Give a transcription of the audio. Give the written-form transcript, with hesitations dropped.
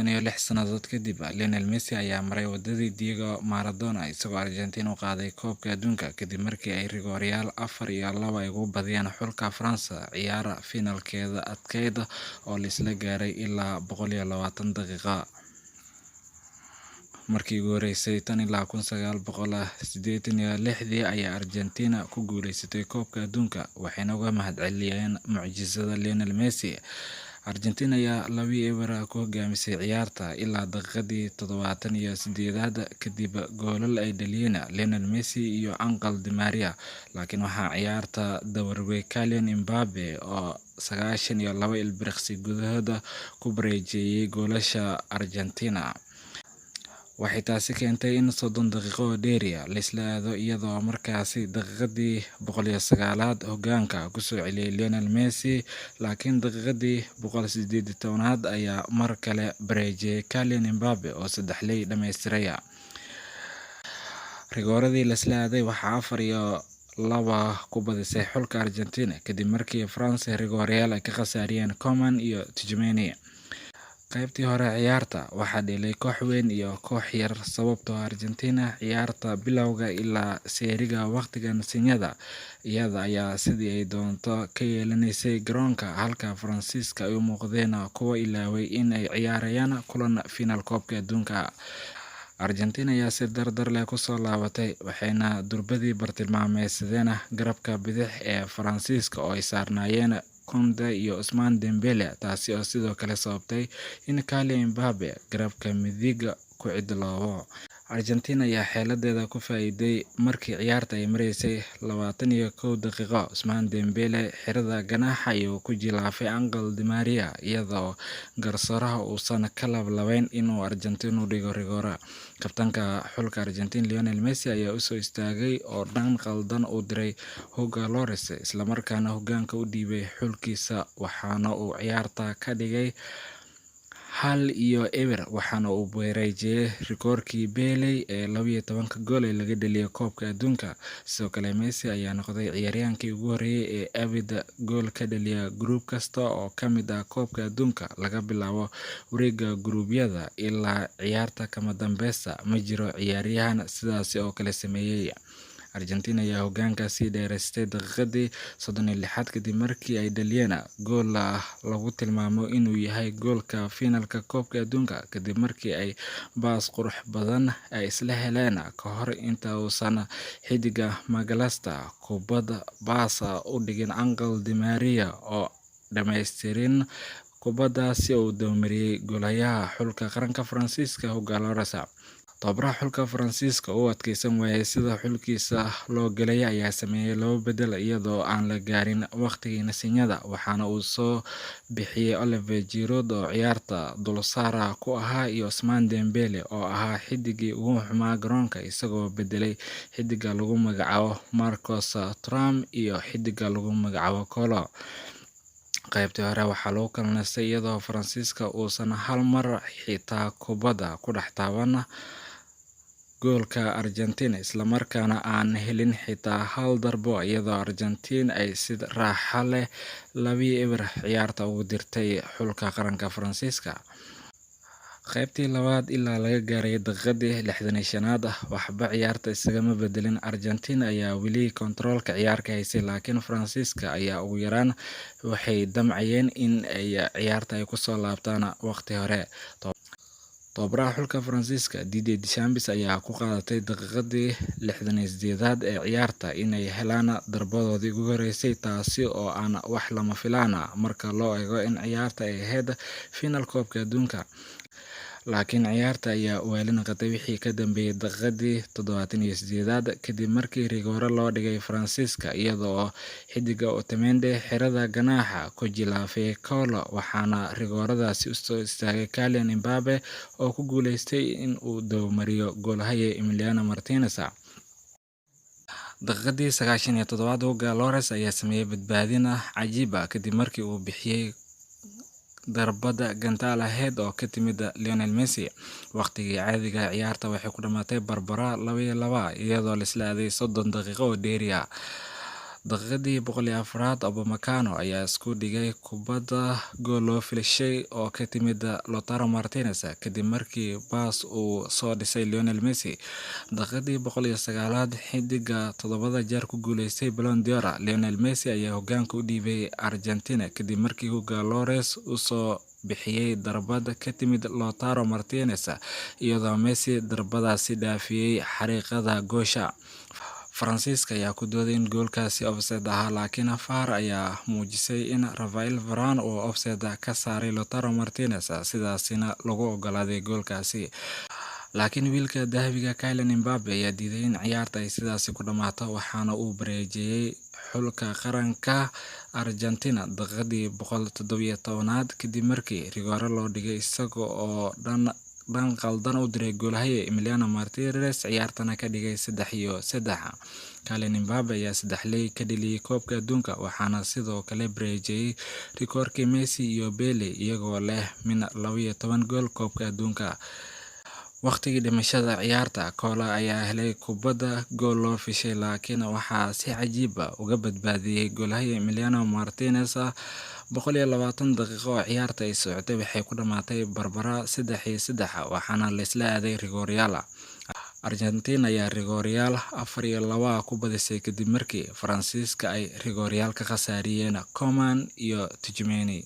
36 sannadood kadib, Lionel Messi ayaa maray wadadii Diego Maradona isagoo Argentina u qaaday Koobka Adduunka kadib markii ay rigoorayaal 4-2 ay uga badiyeen xulka Faransa ciyaar finalkeeda adkeyd oo la isla gaaray ilaa 120 daqiiqo. Markii ugu horeysay tan ilaa 1986dii ayaa Argentina ku guuleysatay Koobka Adduunka, waxayna uga mahadceliyeen mucjisada Lionel Messi. Argentina ayaa 2-0 ku hogaamisay ciyaarta ilaa daqiiqadii 78aad kadib goolal ay dhaliyeen Lionel Messi iyo Angel Di Maria, laakiin waxaa ciyaarta dabargay Kylian Mbappe oo 92 ilbiriqsi gudahood ku bareejeeyay goolasha Argentina. Waxay taasi keentay in 30 daqiiqo oo dheeri ah la isla aado, iyadoo markaasi daqiiqadii 109aad hogaanka ku soo celiyay Lionel Messi, laakiin daqiiqadii 118aad ayaa mar kale bareejeeyay Kylian Mbappe oo saddexley dhammaystiraya. Rigooradii la isla aaday waxaa 4-2 ku badisay xulka Argentina kadib markii France rigoorayaal ay ka khasaariyeen Coman iyo Tchouameni. Qaybtii hore ciyaarta waxaa dheelay koox weyn iyo koox yar, sababtoo ah Argentina ciyaarta bilowga ilaa seeriga waqtiga nasiinyada iyada ayaa sidii ay doonto ka yeelanaysay garoonka, halka Faransiiska ay u muuqdeen kuwo ilaaway in ay ciyaarayaan kulan finaal Koobka Adduunka. Argentina ayaa si dardar leh ku soo laabatay, waxayna durbadii bartilmaameedsadeen garabka bidix ee Faransiiska oo ay saarnaayeen Koundé iyo Ousmane Dembele, taasi oo sidoo kale sababtay in Kylian Mbappe garabka midig ku cidloobo. Argentina ayaa xeeladeeda ku faa'iiday markii ciyaarta ay maraysay 21 daqiiqo. Ousmane Dembele xirada ganaaxa ayuu ku jilaafay Angel Di Maria, iyadoo garsooraha uusan ka lablabayn in uu Argentina u dhigo rigoora. Kabtanka xulka Argentina Lionel Messi ayaa u soo istaagay oo dhan qaldan u diray Hugo Lloris, isla markaana hogaanka u dhiibay xulkiisa, waxaana uu ciyaarta ka dhigay 1-0, waxaana uu bareejeeyay rikoorkii Pele ee 12 gool ee laga dhaliyay Koobka Adduunka. Sidoo kale Messi ayaa noqday ciyaaryahaankii ugu horreeyay ee abid gool ka dhaliya group kasta oo ka mid ah Koobka Adduunka laga bilaabo wareegga guruubyada ilaa ciyaarta kama dambaysta. Ma jiro ciyaaryahan sidaas oo kale sameeyay. Argentina ayaa hogaanka sii dheereystay daqiiqadii 36aad kadib markii ay dhaliyeen gool lagu tilmaamo inuu yahay goolka finalka Koobka Adduunka, kadib markii ay baas qurux badan ay isla heleen ka hor inta uusan xiddiga Mac Allister kubad baas u dhigin Angel Di Maria oo dhammaystirin kubaddaasi oo uu dabamariyay goolhayaha xulka qaranka Faransiiska Hugo Lloris. Tababaraha xulka Faransiiska oo u adkeysan waayay sida xulkiisa loo galay ayaa sameeyay laba bedel iyadoo aan la gaarin waqtigii nasiinyada, waxaana uu soo bixiyay Olivier Giroud oo ciyaarta dulsaar ku ahaa iyo Ousmane Dembele oo ahaa xiddigii ugu xumaa garoonka, isagoo bedelay xiddiga lagu magacaabo Marcus Thuram iyo xiddiga lagu magacaabo Kolo. Qaybtii hore waxaa lagu kala nastay iyadoo Faransiiska uusan hal mar xitaa kubadda ku dhex taaban goolka Argentina, isla markaana aan helin xitaa hal darbo, iyadoo Argentina ay si raaxo leh 2-0 ciyaarta ugu dirtay xulka qaranka Faransiiska. Qaybtii labaad ilaa laga gaaray daqiiqadii 65aad waxba ciyaarta isagama bedelin. Argentina ayaa weli kontaroolka ciyaarka haysay, laakiin Faransiiska ayaa ugu yaraan waxay damcayeen in ay ciyaarta ay kusoo laabtaan waqti hore. Tababaraha xulka Faransiiska Didier Deschamps ayaa ku qaadatay daqiiqadii 68aad ee ciyaarta inay helaan darbadoodii ugu horeysay, taasi oo aan wax lama filaan ah marka loo eego in ciyaarta ay ahayd finaal Koobka Adduunka. Laakiin ciyaarta ayaa waali noqotay wixii ka dambeeyay daqiiqadii 78aad kadib markii rigoore loo dhigay Faransiiska, iyadoo xiddiga Otamendi xirada ganaaxa ku jilaafay Kolo, waxaana rigooradaasi u soo istaagay Kylian Mbappe oo ku guuleystay in uu dabamariyo goolhaye Emiliano Martinez. Daqiiqadii 97aad Hugo Lloris ayaa sameeyay badbaadin cajiib ah kadib markii uu bixiyay darbada gantaal ahayd oo ka timid Lionel Messi. Waqtigii caadiga ciyaarta waxay ku dhamaatay barbara 2-2, iyadoo la isla aaday 30 daqiiqo oo dheeri ah. Daqiiqadii 104aad, Upamecano ayaa isku dhigay kubadda gool loo filashay oo ka timid Lautaro Martinez kadib markii baas uu soo dhisay Lionel Messi. Daqiiqadii 109aad, xidiga toddobada jeer ku guuleystay Ballon d'Or Lionel Messi ayaa hogaanka u dhiibay Argentina kadib markii Hugo Lloris uu soo bixiyay darbad ka timid Lautaro Martinez, iyadoo Messi darbadaasi dhaafiyay xariiqada goosha. Faransiiska ayaa ku dooday in goolkaasi offside ahaa, laakiin VAR ayaa muujisay in Raphael Varane uu offside ka saaray Lautaro Martinez, sidaasina lagu ogolaaday goolkaasi. Laakiin wiilka dahabiga Kylian Mbappe ayaa diiday in ciyaarta ay sidaasi ku dhammaato, waxaana uu bareejeeyay xulka qaranka Argentina daqiiqadii 117aad kadib markii rigoore loo dhigay isaga oo dhan qaldan u diray goolhaye Emiliano Martinez, ciyaartana ka dhigay 3-3. Kylian Mbappe ayaa saddexley ka dhaliyay koobka adduunka, waxaana sidoo kale bareejeeyay rikoorkii Messi iyo Pele iyagoo leh min 12 gool koobka adduunka. Waqtigii dhimashada ciyaarta, Kola ayaa helay kubadda gool loo fishay, laakiin waxaa si cajiib ah uga badbaadiyay goolhaye Emiliano Martinez. 120 daqiiqo oo ciyaarta ay socotay waxay ku dhamaatay barbara 3-3, waxaana la isla aaday rigooryaal. Argentina ayaa rigooryaal 4-2 ku badisay kadib markii Faransiiska ay rigooryaal ka khasaariyeen Coman iyo Tchouameni.